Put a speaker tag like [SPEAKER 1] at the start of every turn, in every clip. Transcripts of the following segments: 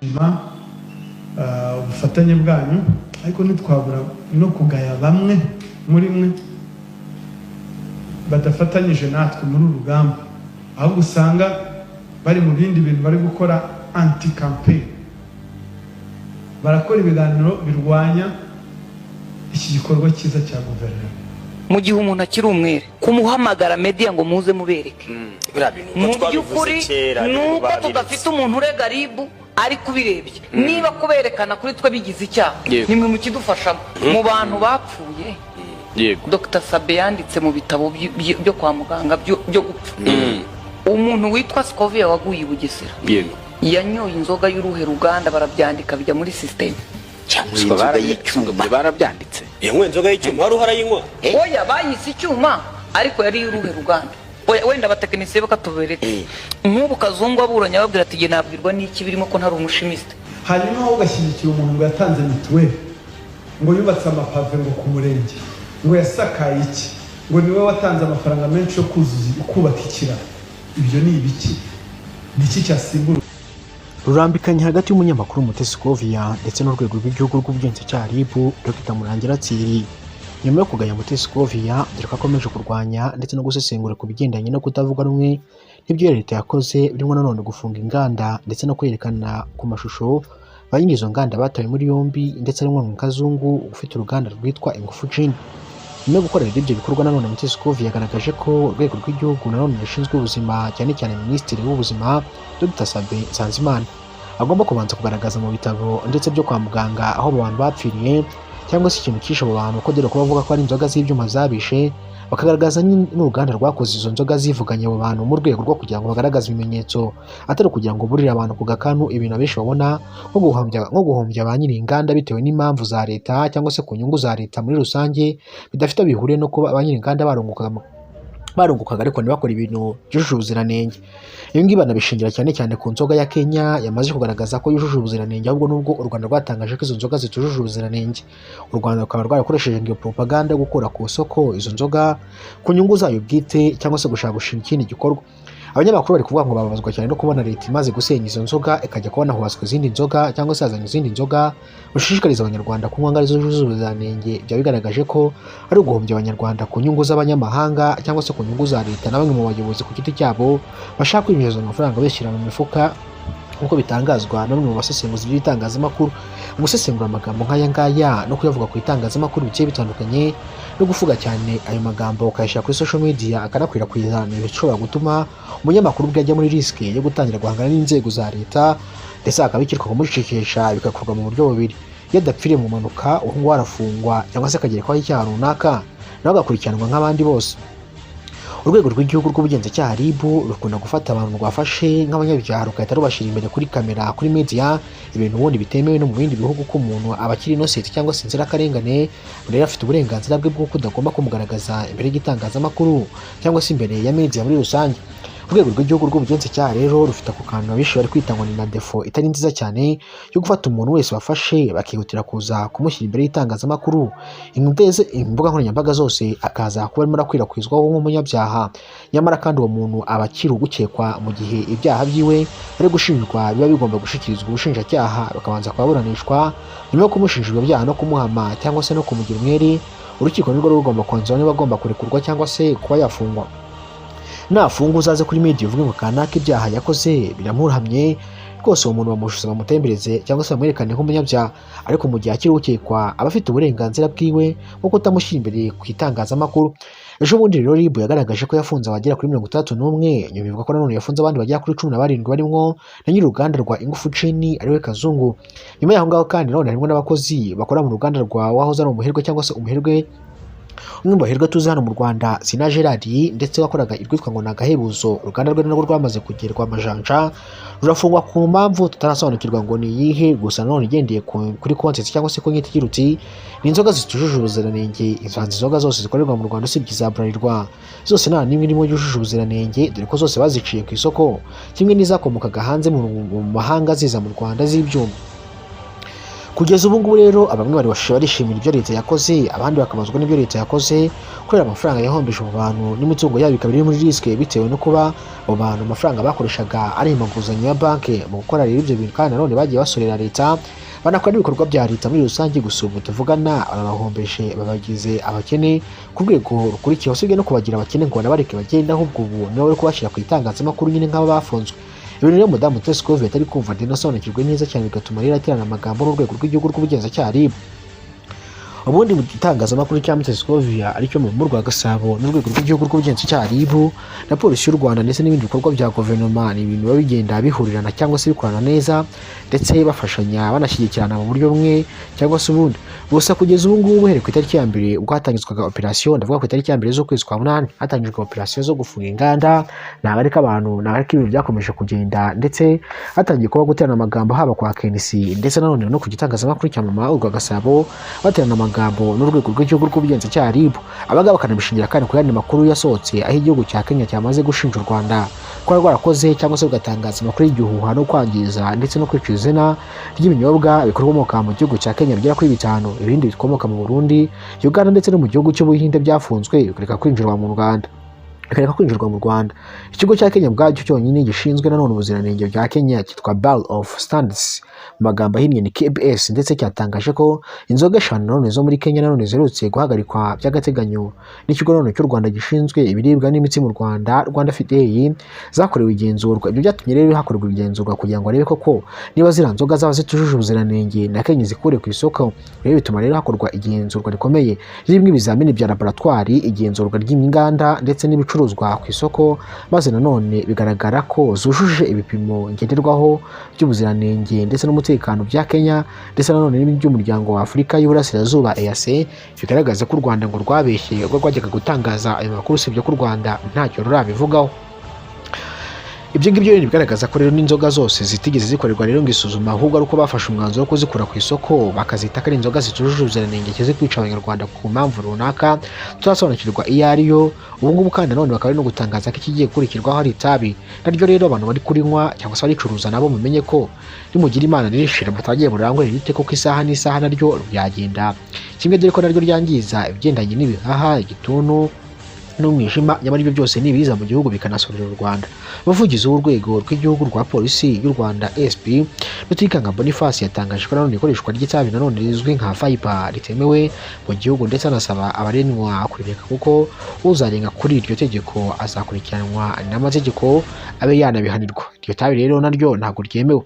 [SPEAKER 1] Nyuma ubufatanye bwanyu, ariko ntitwabura no kugaya bamwe muri mwe badafatanyije natwe muri uru rugamba, ahubwo usanga bari mu bindi bintu, bari gukora anti campaign, barakora ibiganiro birwanya iki gikorwa cyiza cya guverinoma.
[SPEAKER 2] Mu gihe umuntu akiri umwere, kumuhamagara media ngo muze mubereke,
[SPEAKER 3] Biriya bintu uko
[SPEAKER 2] mu
[SPEAKER 3] twabivuze
[SPEAKER 2] by'ukuri
[SPEAKER 3] kera,
[SPEAKER 2] ni
[SPEAKER 3] ibintu
[SPEAKER 2] uko
[SPEAKER 3] babiretse.
[SPEAKER 2] Tudafite umuntu urega RIB, ariko ubirebye, niba kuberekana kuri twe bigize icyaha, nimwe mukidufashamo mu bantu bapfuye. Dr Sabe yanditse mu bitabo byo kwa muganga byo gupfa, umuntu witwa Scovia waguye i Bugesera yanyoye inzoga y'uruhe ruganda? Barabyandika, bijya muri système.
[SPEAKER 4] Cyangwa inzoga y'icyuma.
[SPEAKER 5] Barabyanditse.
[SPEAKER 3] Yanyweye inzoga y'icyuma, wari uhari ayinywa?
[SPEAKER 2] Oya, bayise icyuma, ariko yari y'uruhe ruganda? Oya, wenda abatekinisiye bakatubereka. Nk'ubu Kazungu aburanye ababwira ati: "Jye nabwirwa n'iki birimo ko ntari umuchimiste?"
[SPEAKER 1] Hanyuma wowe ugashyigikira umuntu ngo yatanze mituweli, ngo yubatse amapave, ngo ku murenge, ngo yasakaye iki, ngo niwe watanze amafaranga menshi yo kuzuza, kubaka ikiraro. Ibyo ni ibiki? Ni iki cyasimbura?
[SPEAKER 6] Rurambikanye hagati y'umunyamakuru Mutesi Scovia ndetse n'urwego rw'igihugu rw'ubugenzacyaha RIB, Dr Murangira Thierry, nyuma yo kugaya Mutesi Scovia, dore ko akomeje kurwanya ndetse no gusesengura ku bigendanye no kutavuga rumwe n'ibyo leta yakoze, birimo nanone gufunga inganda ndetse no kwerekana ku mashusho ba nyiri izo nganda batawe muri yombi, ndetse harimo nka Kazungu ufite uruganda rwitwa Ingufu Gin. Nyuma yo gukorera ibyo bikorwa, nanone Mutesi Scovia yagaragaje ko urwego rw'igihugu nanone rushinzwe ubuzima, cyane cyane Minisitiri w'Ubuzima Dr Sabin Nsanzimana, agomba kubanza kugaragaza mu bitabo ndetse byo kwa muganga aho abo bantu bapfiriye, cyangwa se ikintu cyishe abo bantu, ko dore ko bavuga ko ari inzoga z'ibyuma zabishe, bakagaragaza n'uruganda rwakoze izo nzoga zivuganye abo bantu, mu rwego rwo kugira ngo bagaragaze ibimenyetso, atari ukugira ngo burire abantu ku gakanu, ibintu abenshi babona nko guhombya ba nyiri inganda bitewe n'impamvu za leta cyangwa se ku nyungu za leta muri rusange, bidafite aho bihuriye no kuba ba nyiri inganda barungukaga ariko ntibakore ibintu byujuje ubuziranenge. Ibi ngibi banabishingira cyane cyane ku nzoga ya Kenya yamaze kugaragaza ko yujuje ubuziranenge, ahubwo nubwo u Rwanda rwatangaje ko izo nzoga zitujuje ubuziranenge, u Rwanda rukaba rwarakoresheje iyo propaganda yo gukura ku isoko izo nzoga ku nyungu zayo bwite cyangwa se gushaka gushinga ikindi gikorwa. Abanyamakuru bari kuvuga ngo bababazwa cyane no kubona leta imaze gusenya izo nzoga, ikajya kubona hubatswe izindi nzoga cyangwa se hazanye izindi nzoga bashishikariza Abanyarwanda kunywa ngo arizo zujuje ubuziranenge. Byaba bigaragaje ko ari uguhombya Abanyarwanda ku nyungu z'abanyamahanga cyangwa se ku nyungu za leta na bamwe mu bayobozi ku giti cyabo bashaka kwinjiza amafaranga bishyira mu mifuka, nk'uko bitangazwa na bamwe mu basesenguzi by'itangazamakuru. Mu gusesengura amagambo nk'aya ngaya no kuyavuga ku itangazamakuru bigiye bitandukanye, no kuvuga cyane ayo magambo ukayashyira kuri social media akanakwirakwiza, ni ibishobora gutuma umunyamakuru ubwe ajya muri risque yo gutangira guhangana n'inzego za leta, ndetse hakaba ikirwa kumucecekesha bigakorwa mu buryo bubiri: iyo adapfiriye mu mpanuka, uwo nguwo arafungwa cyangwa se akagerekwaho icyaha runaka, nawe agakurikiranwa nk'abandi bose. Urwego rw'igihugu rw'ubugenzacyaha RIB rukunda gufata abantu rwafashe nk'abanyabyaha, rugahita rubashyira imbere kuri kamera, kuri media, ibintu ubundi bitemewe no mu bindi bihugu, ko umuntu aba akiri innocent cyangwa se inzirakarengane, rero afite uburenganzira bwe bw'uko udagomba kumugaragaza imbere y'igitangazamakuru cyangwa se imbere ya media muri rusange. Urwego rw'igihugu rw'ubugenzacyaha rero rufite ako kantu abenshi bari kwita ngo ni na défaut itari nziza cyane yo gufata umuntu wese wafashe, bakihutira kuza kumushyira imbere y'itangazamakuru, indeze imbuga nkoranyambaga zose, akaza kuba arimo arakwirakwizwaho nk'umunyabyaha. Nyamara kandi uwo muntu aba akiri ugukekwa, mu gihe ibyaha byiwe ari gushinjwa biba bigomba gushyikirizwa ubushinjacyaha, bakabanza kubaburanishwa. Nyuma yo kumushinja ibyo byaha no kumuhama cyangwa se no kumugira umwere, urukiko nirwo ruba rugomba kwanzura niba agomba kurekurwa cyangwa se kuba yafungwa. Nafunga, uzaze kuri media uvuge ngo kanaka ibyaha yakoze biramuhamye rwose, uwo muntu bamushuza, bamutembereze cyangwa se bamwerekane nk'umunyabyaha. Ariko mu gihe akiri ukekwa, aba afite uburenganzira bwiwe bwo kutamushyira imbere ku itangazamakuru. Ejo bundi rero RIB yagaragaje ko yafunze abagera kuri 61. Nyuma ivuga ko nanone yafunze abandi bagera kuri 17, barimo na nyir'uruganda rwa Ingufu Gin ariwe Kazungu. Nyuma y'aho ngaho kandi nanone harimo n'abakozi bakora mu ruganda rwa wahoze ari umuherwe, cyangwa se umuherwe, umwe mu baherwe tuzi hano mu Rwanda, Sina Gerard, ndetse wakoraga irwitwa ngo ni Agahebuzo. Uruganda rwe narwo rwamaze kugerwa amajanja, rurafungwa ku mpamvu tutarasobanukirwa ngo ni iyihe. Gusa nanone igendeye kuri content cyangwa se ku nyito igira uti ni inzoga zitujuje ubuziranenge. Ivanze inzoga zose zikorerwa mu Rwanda usibye iza Bralirwa, zose nta n'imwe irimo yujuje ubuziranenge, dore ko zose baziciye ku isoko, kimwe n'izakomokaga hanze mu mahanga ziza mu Rwanda z'ibyuma. Kugeza ubu ngubu rero, bamwe bari barishimira ibyo leta yakoze, abandi bakabazwa n'ibyo leta yakoze kubera amafaranga yahombeje abo bantu n'imitungo yabo ikaba iri muri risque, bitewe no kuba abo bantu amafaranga bakoreshaga ari amaguzanyo ya banki mu gukora rero ibyo bintu. Kandi nanone bagiye basorera leta, banakora n'ibikorwa bya leta muri rusange. Gusa ubu tuvugana barabahombeje, babagize abakene ku rwego rukurikiye. Usibye no kubagira abakene ngo banabareke bagende, ahubwo ubu nibo bari kubashyira ku itangazamakuru nyine nk'abo bafunzwe. Ibintu rero mudamu Mutesi Scovia atari kumva ndetse anasobanukirwe neza cyane, bigatuma rero aterana amagambo n'urwego rw'igihugu rw'ubugenzacyaha RIB. Ubundi mu gitangazamakuru cya Mutesi Scovia, aricyo mu rwa Gasabo, n'urwego rw'igihugu rw'ubugenzacyaha RIB na polisi y'u Rwanda ndetse n'ibindi bikorwa bya guverinoma, ni ibintu biba bigenda bihurirana cyangwa se bikorana neza, ndetse bafashanya, banashyigikirana mu buryo bumwe cyangwa se ubundi. Gusa kugeza ubu ngubu, uhereye ku itariki ya mbere ubwo hatangizwaga operasiyo, ndavuga ku itariki ya mbere z'ukwezi kwa munani hatangijwe operasiyo zo gufunga inganda, ntabwo ariko abantu, ntabwo ariko ibintu byakomeje kugenda, ndetse hatangiye kuba guterana amagambo haba kwa KNC ndetse nanone no ku gitangazamakuru cya Mama Urwa Gasabo, baterana amagambo n'urwego rw'igihugu rw'ubugenzacyaha RIB. Abangaba bakanabishingira kandi ku yandi makuru yasohotse, aho igihugu cya Kenya cyamaze gushinja u Rwanda kuba rwarakoze cyangwa se rugatangaza amakuru y'igihuha no kwangiza ndetse no kwica izina ry'ibinyobwa bikomoka mu gihugu cya Kenya bigera kuri bitanu, ibindi bikomoka mu Burundi, Uganda ndetse no mu gihugu cy'Ubuhinde byafunzwe bikareka kwinjirwa mu Rwanda. Ikigo cya Kenya ubwacyo cyonyine gishinzwe nanone ubuziranenge bwa Kenya cyitwa Bureau of Standards, mu magambo ahinnye ni KBS, ndetse cyatangaje ko inzoga eshanu nanone zo muri Kenya nanone ziherutse guhagarikwa by'agateganyo n'ikigo nanone cy'u Rwanda gishinzwe ibiribwa n'imiti mu Rwanda, Rwanda FDA, zakorewe igenzurwa. Ibyo byatumye rero hakorwa igenzurwa kugira ngo barebe koko niba ziriya nzoga zaba zitujuje ubuziranenge na Kenya zikure ku isoko. Rero bituma rero hakorwa igenzurwa rikomeye ririmo ibizamini bya laboratwari, igenzurwa ry'inganda ndetse n'ibicuruzwa ku isoko, maze nanone bigaragara ko zujuje ibipimo ngenderwaho by'ubuziranenge ndetse n'umutekano bya Kenya, ndetse nanone n'iby'umuryango wa Afurika y'Uburasirazuba, EAC. Bigaragaza ko u Rwanda ngo rwabeshye ubwo rwajyaga gutangaza ayo makuru, usibye ko u Rwanda ntacyo rurabivugaho. Ibyo ngibyo rero bigaragaza ko rero n'inzoga zose zitigeze zikorerwa rero ngo isuzuma, ahubwo ari uko bafashe umwanzuro wo kuzikura ku isoko, bakazita ko ari inzoga zitujuje ubuziranenge kizi kwica abanyarwanda ku mpamvu runaka tutasobanukirwa iyo ariyo. Ubu ngubu kandi nanone bakaba bari no gutangaza ko ikigiye gukurikirwaho ari itabi. Naryo rero abantu bari kurinywa cyangwa se baricuruza nabo mumenye ko nimugira Imana ririshira mutagiye murangwe ririte, kuko isaha n'isaha naryo ryagenda kimwe, dore ko naryo ryangiza ibigendanye n'ibihaha, igituntu n'umwijima. Nyamara ibyo byose ni ibiza mu gihugu bikanasorera u Rwanda. Umuvugizi w'urwego rw'igihugu rwa polisi y'u Rwanda, SP Rutikanga Boniface, yatangaje ko nanone ikoreshwa ry'itabi nanone rizwi nka vape ritemewe mu gihugu, ndetse anasaba abarinywa kurireka, kuko uzarenga kuri iryo tegeko azakurikiranwa n'amategeko abe yanabihanirwa. Iryo tabi rero naryo ntabwo ryemewe.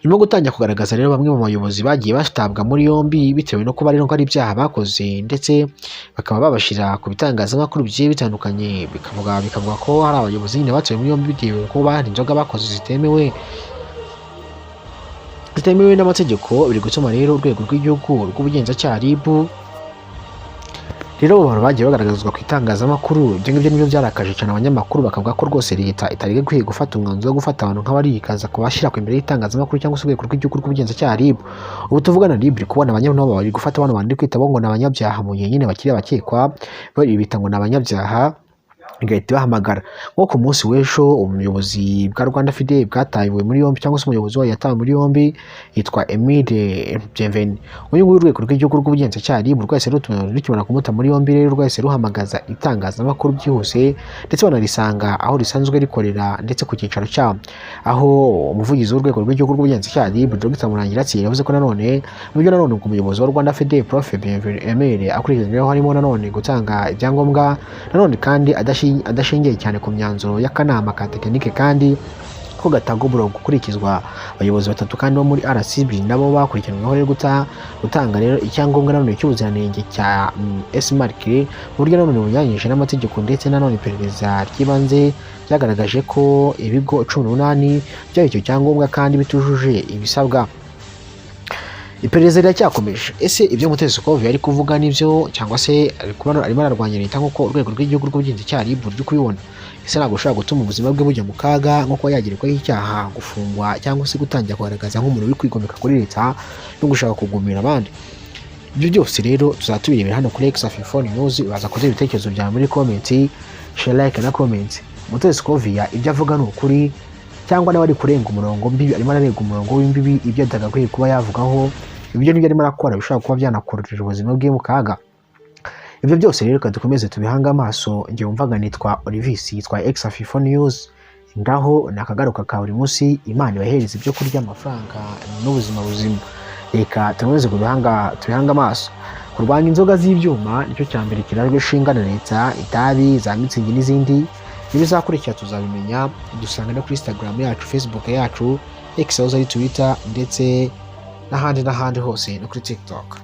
[SPEAKER 6] Nyuma yo gutangira kugaragaza rero bamwe mu bayobozi bagiye batabwa muri yombi bitewe no kuba rero ko ari ibyaha bakoze, ndetse bakaba babashyira ku bitangazamakuru bigiye bitandukanye, bikavuga ko hari abayobozi nyine batawe muri yombi bitewe no kuba hari inzoga bakoze zitemewe n'amategeko, biri gutuma rero urwego rw'igihugu rw'ubugenzacyaha RIB rero, abo bantu bagiye bagaragazwa ku itangazamakuru. Ibyo ngibyo nibyo byarakaje cyane abanyamakuru, bakavuga ko rwose leta itari ikwiye gufata umwanzuro wo gufata abantu nk'abari ikaza kubashyira ku imbere y'itangazamakuru cyangwa se urwego rw'igihugu rw'ubugenzacyaha RIB. Ubu tuvugana RIB iri kubona abanyamakuru bari gufata bano bantu iri kwita bo ngo ni abanyabyaha, mu gihe nyine bakiri abakekwa, bari bita ngo ni abanyabyaha, igahita ibahamagara. Nko ku munsi w'ejo umuyobozi bwa Rwanda FDA bwatawe muri yombi, cyangwa se umuyobozi wayo yatawe muri yombi, yitwa Emile Bienvenu. Uyu nguyu urwego rw'igihugu rw'ubugenzacyaha RIB rwahise rukimara kumuta muri yombi rero rwahise ruhamagaza itangazamakuru byihuse, ndetse banarisanga aho risanzwe rikorera ndetse ku cyicaro cyabo, aho umuvugizi w'urwego rw'igihugu rw'ubugenzacyaha RIB, Dr Murangira Thierry, yavuze ko nanone mu byo nanone ubwo umuyobozi wa Rwanda FDA, Prof Bienvenu Emile, akurikiranyweho harimo nanone gutanga ibyangombwa nanone kandi adashingiye cyane ku myanzuro y'akanama ka tekinike kandi ko gatanga umurongo ukurikizwa. Abayobozi batatu kandi bo muri RCB nabo bakurikiranyweho rero gutanga rero icyangombwa nanone cy'ubuziranenge cya S-Mark mu buryo nanone bunyuranyije n'amategeko, ndetse nanone iperereza ry'ibanze ryagaragaje ko ibigo 18 byahawe icyo cyangombwa kandi bitujuje ibisabwa. Iperereza riracyakomeje. Ese ibyo Mutesi Scovia ari kuvuga nibyo, cyangwa se ari kuba arimo ararwanya leta nk'uko urwego rw'igihugu rw'ubugenzacyaha RIB ruri kubibona? Ese ntabwo ushobora gutuma ubuzima bwe bujya mu kaga, nko kuba yagerekwaho icyaha, gufungwa, cyangwa se gutangira kugaragaza nk'umuntu uri kwigomeka kuri leta no gushaka kugumira abandi? Ibyo byose rero tuzaba tubirebera hano kuri X54 News. Uraza kuduha ibitekerezo byawe muri comment, share, like na comment. Mutesi Scovia ibyo avuga ni ukuri cyangwa se Cyangwa nawe ari kurenga umurongo mbibi, arimo ararenga umurongo w'imbibi, ibyo atagakwiye kuba yavugaho, ibyo nibyo arimo arakora bishobora kuba byanakururira ubuzima bwe mu kaga. Ibyo byose rero, reka dukomeze tubihange amaso. Njye wumvaga nitwa Olivis, yitwa Exafifo News. Ngaho ni akagaruka ka buri munsi. Imana ibahereza ibyo kurya, amafaranga n'ubuzima buzima. Reka tukomeze tubihange amaso. Kurwanya inzoga z'ibyuma nicyo cya mbere kirajwe ishinga na leta, itabi, za Mützig n'izindi. N'ibizakurikira tuzabimenya. Dusanga no kuri Instagram yacu, Facebook yacu, X aho ari Twitter, ndetse n'ahandi n'ahandi hose, no kuri TikTok.